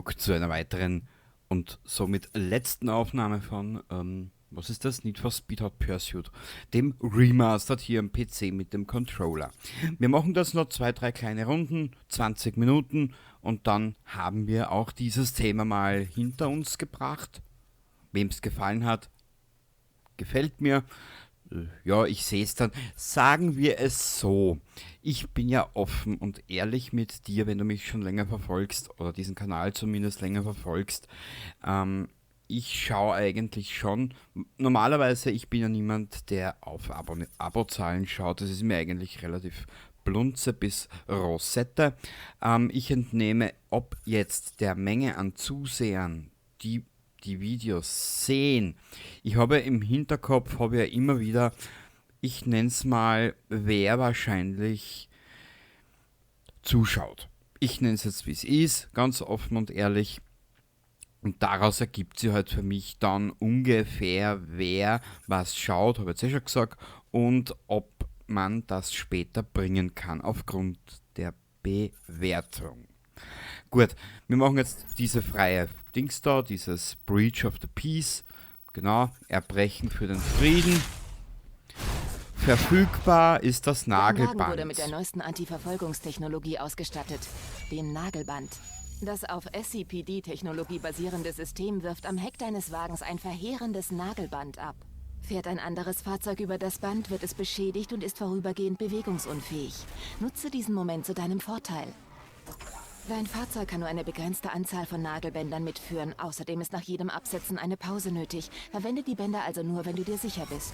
Zurück zu einer weiteren und somit letzten Aufnahme von, was ist das? Need for Speed Hot Pursuit, dem Remastered hier am PC mit dem Controller. Wir machen das noch 2, 3 kleine Runden, 20 Minuten und dann haben wir auch dieses Thema mal hinter uns gebracht. Wem's gefallen hat, gefällt mir. Ja, ich seh's dann. Sagen wir es so. Ich bin ja offen und ehrlich mit dir, wenn du mich schon länger verfolgst oder diesen Kanal zumindest länger verfolgst. Ich schaue eigentlich schon, normalerweise, ich bin ja niemand, der auf Abozahlen schaut. Das ist mir eigentlich relativ blunze bis Rosette. Ich entnehme, ob jetzt der Menge an Zusehern, die die Videos sehen. Ich habe im Hinterkopf, habe ja immer wieder, ich nenn's mal, wer wahrscheinlich zuschaut. Ich nenn's jetzt, wie's ist, ganz offen und ehrlich. Und daraus ergibt sich halt für mich dann ungefähr, wer was schaut, habe ich jetzt eh schon gesagt, und ob man das später bringen kann aufgrund der Bewertung. Gut, wir machen jetzt diese freie Dings da, dieses Breach of the Peace, genau, Erbrechen für den Frieden. Verfügbar ist das Der Wagen wurde Nagelband. mit der neuesten Antiverfolgungstechnologie ausgestattet, dem Nagelband. Das auf S C P D-Technologie basierende System wirft am Heck deines Wagens ein verheerendes Nagelband ab. Fährt ein anderes Fahrzeug über das Band, wird es beschädigt und ist vorübergehend bewegungsunfähig. Nutze diesen Moment zu deinem Vorteil. Dein Fahrzeug kann nur eine begrenzte Anzahl von Nagelbändern mitführen. Außerdem ist nach jedem Absetzen eine Pause nötig. Verwende die Bänder also nur, wenn du dir sicher bist.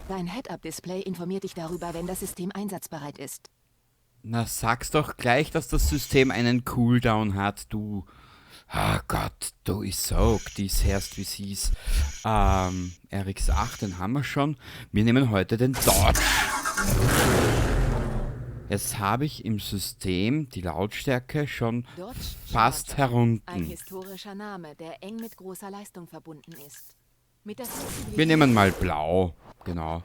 Dein Head-Up-Display informiert dich darüber, wenn das System einsatzbereit ist. Na, sag's doch gleich, dass das System einen Cooldown hat, du. Ah Gott, du ich sag, dies herrscht, wie sie's. RX8, den haben wir schon. Wir nehmen heute den Dodge. Jetzt habe ich im System die Lautstärke schon Dodge fast Charger. herunten. Ein historischer Name, der eng mit großer Leistung verbunden ist. Mit der Flexibilität Wir nehmen mal blau, genau.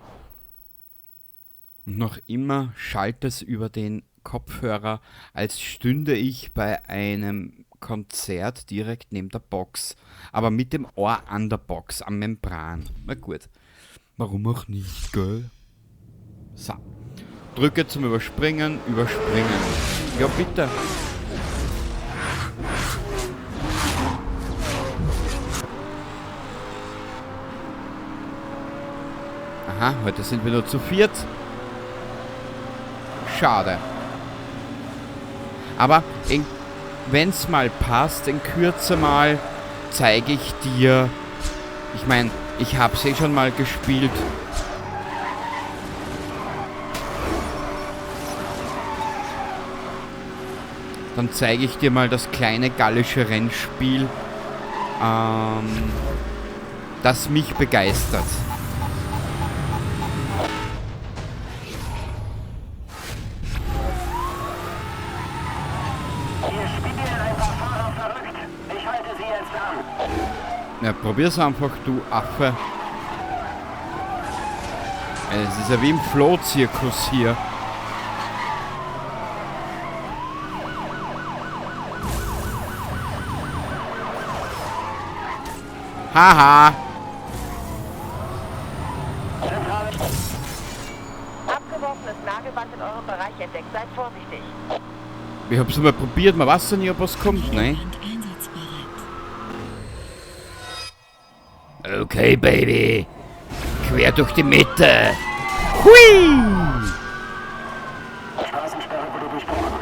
Und noch immer schallt es über den Kopfhörer, als stünde ich bei einem Konzert direkt neben der Box. Aber mit dem Ohr an der Box, am Membran. Na gut, warum auch nicht, gell? So. Drücke zum Überspringen, überspringen. Ja, bitte. Aha, heute sind wir nur zu viert. Schade. Aber wenn's mal passt, in Kürze mal, zeige ich dir. Ich mein, ich hab's eh schon mal gespielt. Dann zeige ich dir mal das kleine gallische Rennspiel, das mich begeistert. Hier spielen ein paar Fahrer verrückt. Ich halte sie jetzt an. Ja, probier's einfach, du Affe. Es ist ja wie im Flohzirkus hier. Haha. Abgeworfenes Nagelband in eurem Bereich entdeckt. Seid vorsichtig. Ich hab's mal probiert, man weiß ja nie, ob was kommt, ne? Okay, Baby. Quer durch die Mitte. Hui! Straßensperre wurde durchbrochen.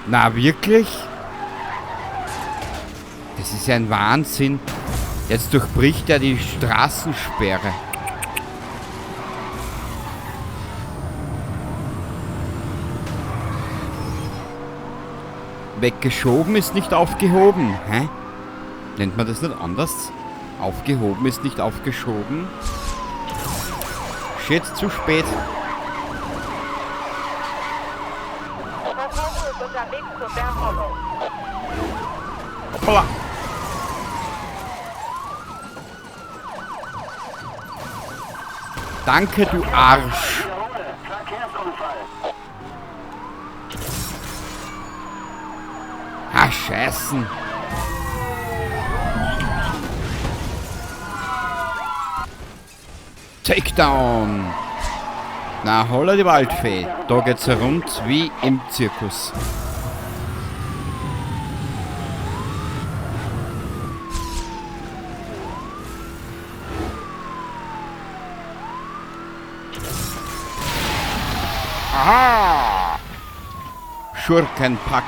Na, wirklich? Das ist ja ein Wahnsinn. Jetzt durchbricht er die Straßensperre. Weggeschoben ist nicht aufgehoben. Hä? Nennt man das nicht anders? Aufgehoben ist nicht aufgeschoben. Shit, zu spät. Verfolgung ist unterwegs zur Bear Hollow. Hoppala. Danke, du Arsch. Verkehrsunfall. Hasch. Scheißen. Takedown. Na, holla die Waldfee. Da geht's rund wie im Zirkus. Aha! Schurkenpack.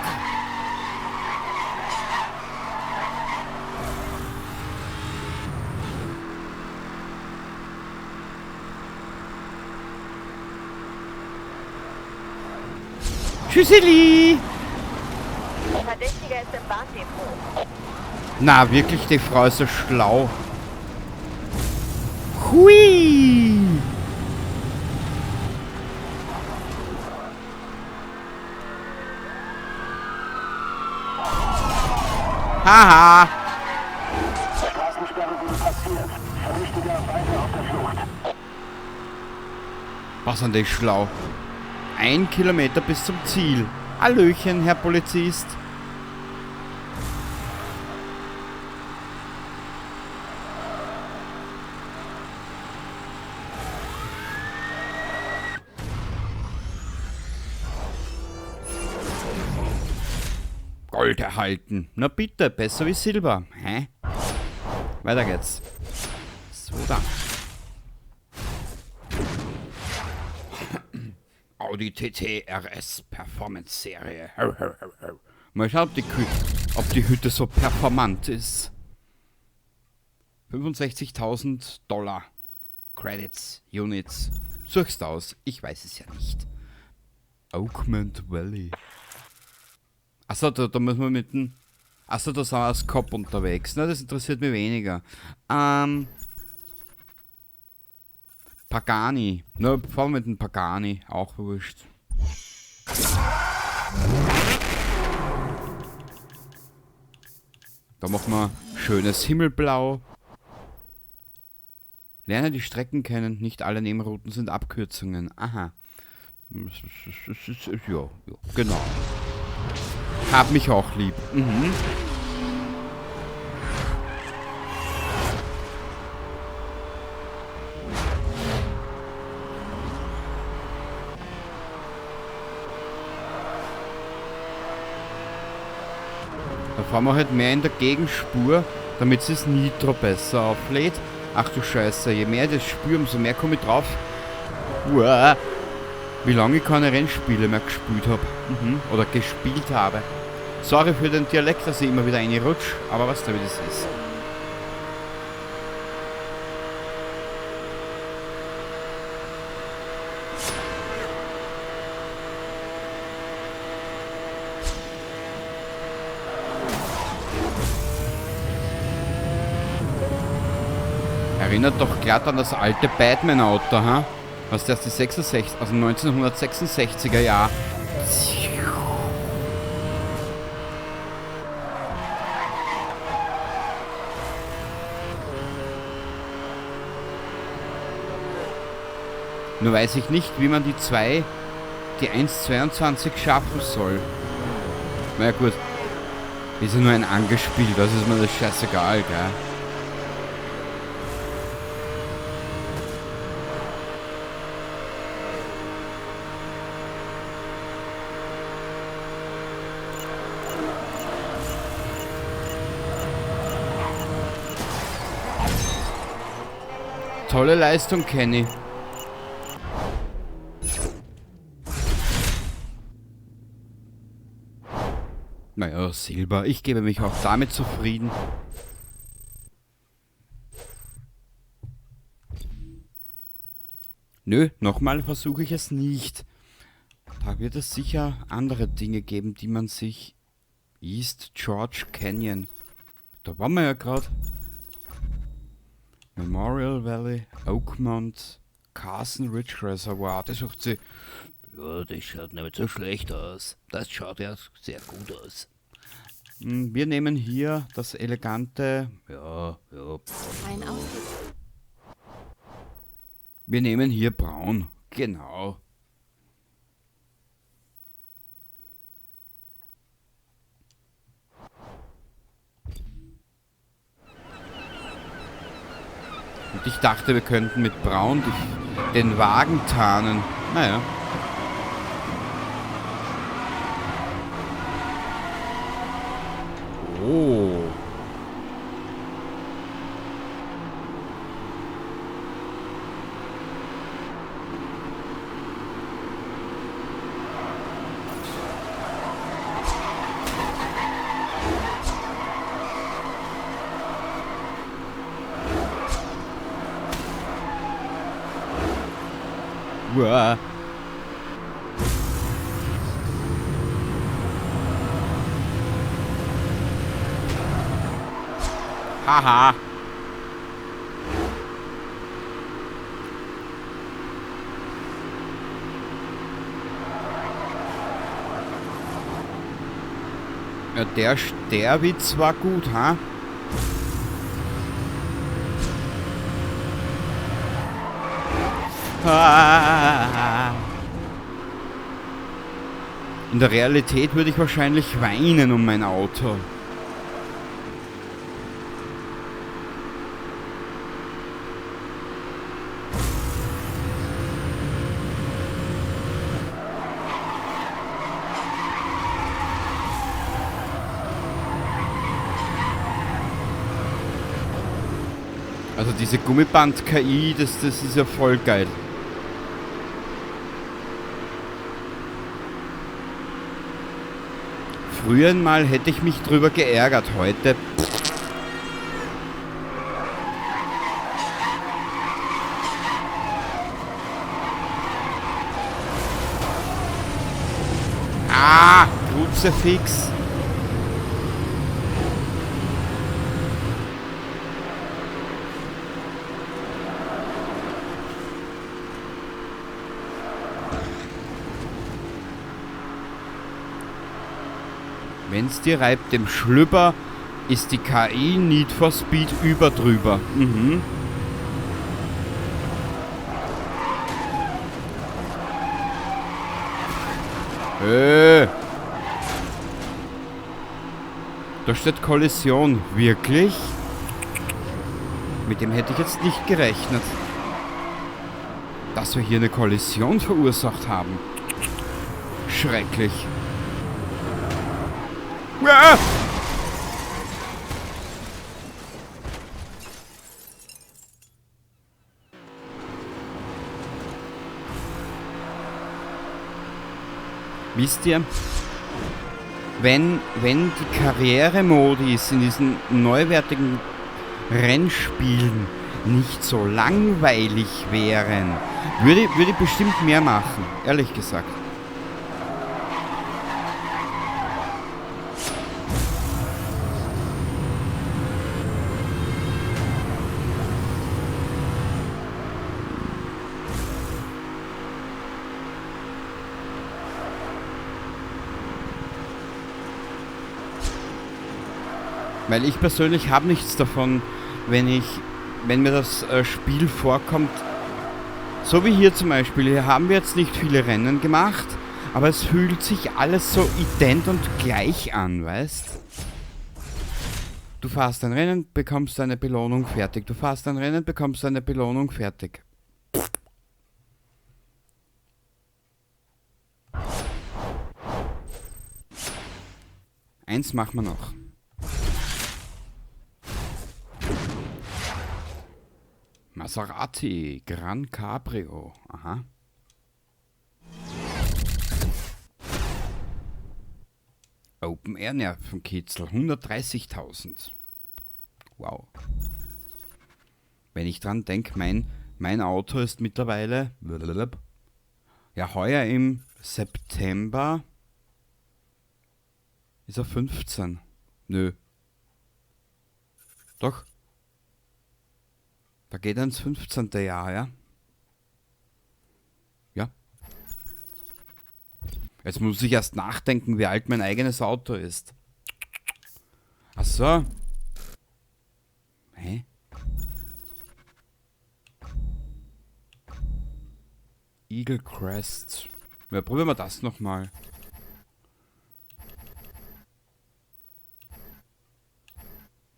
Tschüsseli! Verdächtiger ist im Bahndepot. Na, wirklich, die Frau ist so schlau. Hui! Haha! Straßensperre wurde passiert. Verdächtiger weiter auf der Flucht. Was sind die schlau? 1 Kilometer bis zum Ziel. Hallöchen, Herr Polizist. Gold erhalten. Na bitte, besser wie Silber. Hä? Weiter geht's. So da. Audi TT RS Performance Serie. Mal schauen, ob die Hütte so performant ist. 65.000 Dollar. Credits, Units. Suchst aus, ich weiß es ja nicht. Oakmont Valley. Achso, da müssen wir mit dem... Achso, da sind wir als Cop unterwegs. Na, das interessiert mich weniger. Pagani. Na, fahren wir mit dem Pagani. Auch wurscht. Da machen wir schönes Himmelblau. Lerne die Strecken kennen. Nicht alle Nebenrouten sind Abkürzungen. Aha. Ja, ja, genau. Hab mich auch lieb. Mhm. Da fahren wir halt mehr in der Gegenspur, damit es das Nitro besser auflädt. Ach du Scheiße, je mehr ich das spüre, umso mehr komme ich drauf. Uah. Wie lange ich keine Rennspiele mehr gespielt hab. Mhm. Oder gespielt habe. Sorry für den Dialekt, dass ich immer wieder reinrutsch, aber was da wie das ist. Erinnert doch glatt an das alte Batman-Auto, ha? Was das die 66, also 1966er Jahr. Nur weiß ich nicht, wie man die 1,22 schaffen soll. Na ja, gut. Ist ja nur ein angespielt, das ist mir das scheißegal, gell? Tolle Leistung, Kenny. Naja, Silber. Ich gebe mich auch damit zufrieden. Nö, nochmal versuche ich es nicht. Da wird es sicher andere Dinge geben, die man sich... East George Canyon. Da waren wir ja grad. Memorial Valley, Oakmont, Carson Ridge Reservoir. Das sucht sie. Ja, das schaut nicht so schlecht aus. Das schaut ja sehr gut aus. Wir nehmen hier das elegante... Ja, ja. Ein Ausblick. Wir nehmen hier braun. Genau. Und ich dachte, wir könnten mit Braun den Wagen tarnen. Naja. Oh. Uah. Haha. Ja, der Witz war gut, ha? Ah. In der Realität würde ich wahrscheinlich weinen um mein Auto. Also diese Gummiband-KI, das ist ja voll geil. Früher mal hätte ich mich drüber geärgert, heute. Ah, Kruzifix. Wenn's dir reibt dem Schlüpper, ist die KI Need for Speed über drüber. Mhm. Da steht Kollision. Wirklich? Mit dem hätte ich jetzt nicht gerechnet. Dass wir hier eine Kollision verursacht haben. Schrecklich. Ah! Wisst ihr, wenn die Karrieremodis in diesen neuwertigen Rennspielen nicht so langweilig wären, würde ich bestimmt mehr machen, ehrlich gesagt. Weil ich persönlich habe nichts davon, wenn mir das Spiel vorkommt. So wie hier zum Beispiel. Hier haben wir jetzt nicht viele Rennen gemacht, aber es fühlt sich alles so ident und gleich an, weißt? Du fährst ein Rennen, bekommst eine Belohnung, fertig. Du fährst ein Rennen, bekommst eine Belohnung, fertig. Eins machen wir noch. Maserati, Gran Cabrio, aha. Open Air Nervenkitzel, 130.000. Wow. Wenn ich dran denk, mein Auto ist mittlerweile, ja, heuer im September ist er 15. Nö. Doch. Da geht er ins 15. Jahr, ja? Ja. Jetzt muss ich erst nachdenken, wie alt mein eigenes Auto ist. Ach so. Hä? Eagle Crest. Ja, probieren wir das nochmal.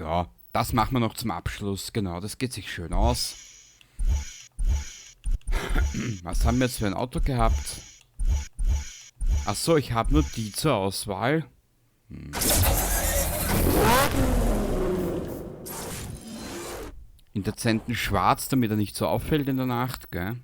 Ja, das machen wir noch zum Abschluss. Genau, das geht sich schön aus. Was haben wir jetzt für ein Auto gehabt? Achso, ich habe nur die zur Auswahl. In dezenten Schwarz, damit er nicht so auffällt in der Nacht, gell?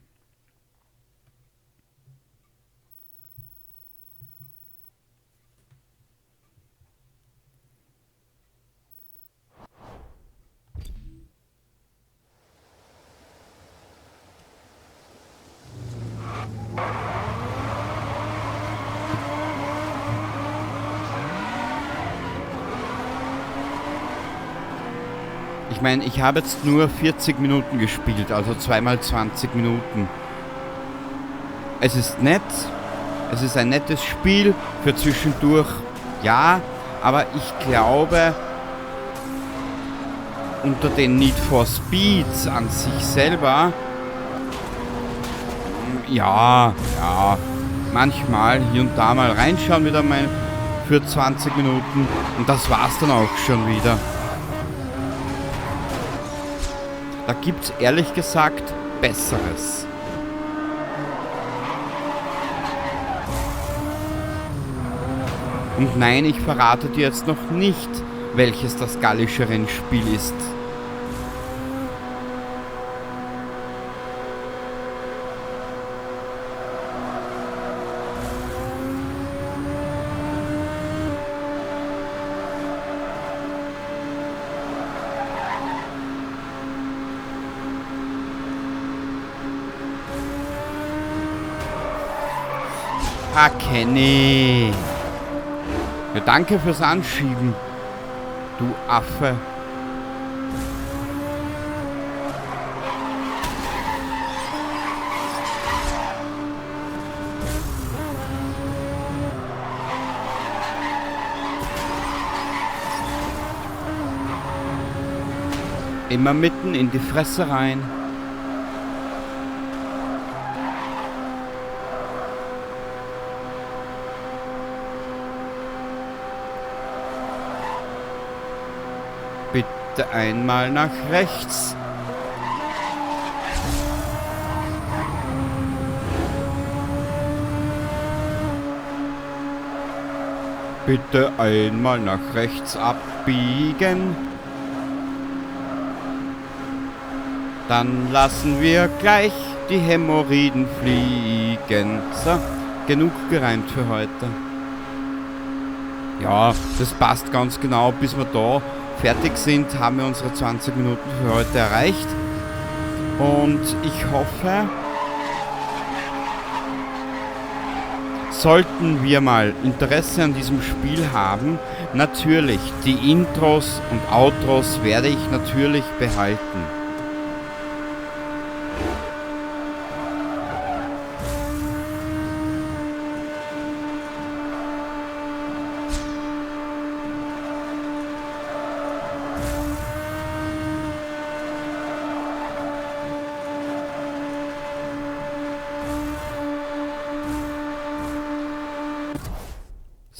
Ich meine, ich habe jetzt nur 40 Minuten gespielt, also zweimal 20 Minuten. Es ist nett, es ist ein nettes Spiel für zwischendurch, ja, aber ich glaube, unter den Need for Speeds an sich selber, ja, ja, manchmal hier und da mal reinschauen wieder mal für 20 Minuten und das war's dann auch schon wieder. Da gibt's ehrlich gesagt Besseres. Und nein, ich verrate dir jetzt noch nicht, welches das gallische Rennspiel ist. Ah, Kenny. Ja, danke fürs Anschieben, du Affe. Immer mitten in die Fresse rein. Bitte einmal nach rechts. Bitte einmal nach rechts abbiegen. Dann lassen wir gleich die Hämorrhoiden fliegen. So, genug gereimt für heute. Ja, das passt ganz genau, bis wir da fertig sind, haben wir unsere 20 Minuten für heute erreicht. Und ich hoffe, sollten wir mal Interesse an diesem Spiel haben, natürlich, die Intros und Outros werde ich natürlich behalten.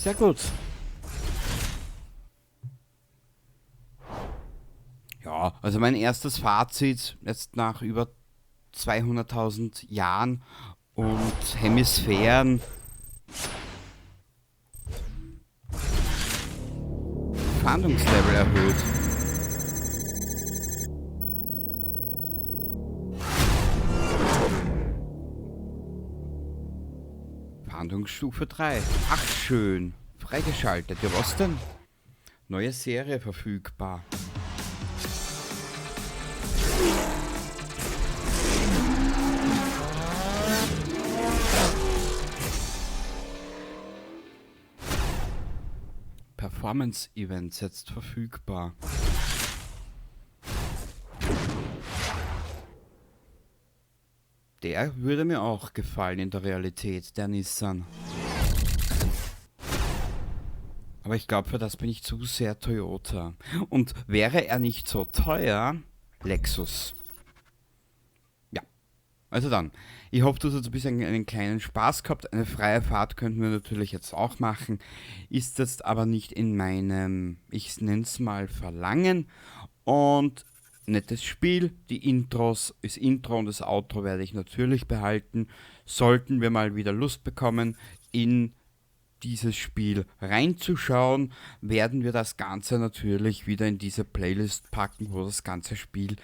Sehr gut. Ja, also mein erstes Fazit jetzt nach über 200.000 Jahren und Hemisphären. Fahndungslevel erhöht. Fahndungsstufe 3. Ach schön. Freigeschaltet. Ja, was denn? Neue Serie verfügbar. Performance Events jetzt verfügbar. Der würde mir auch gefallen in der Realität, der Nissan. Aber ich glaub, für das bin ich zu sehr Toyota. Und wäre er nicht so teuer, Lexus. Ja, also dann. Ich hoffe, du hast ein bisschen einen kleinen Spaß gehabt. Eine freie Fahrt könnten wir natürlich jetzt auch machen. Ist jetzt aber nicht in meinem, ich nenn's mal, Verlangen. Und Nettes Spiel. Die Intros, das Intro und das Outro werde ich natürlich behalten. Sollten wir mal wieder Lust bekommen, in dieses Spiel reinzuschauen, werden wir das Ganze natürlich wieder in diese Playlist packen, wo das ganze Spiel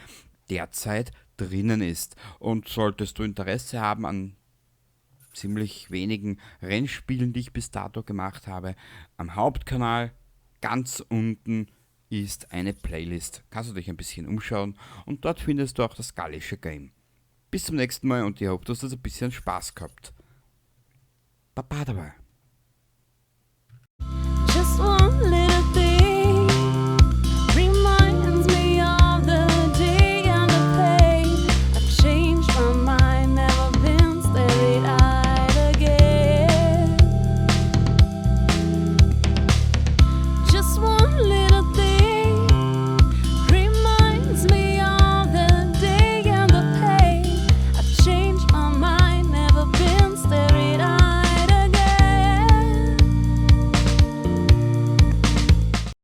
derzeit drinnen ist. Und solltest du Interesse haben an ziemlich wenigen Rennspielen, die ich bis dato gemacht habe, am Hauptkanal ganz unten ist eine Playlist. Kannst du dich ein bisschen umschauen und dort findest du auch das gallische Game. Bis zum nächsten Mal und ich hoffe, dass du ein bisschen Spaß gehabt. Baba dabei. Just one little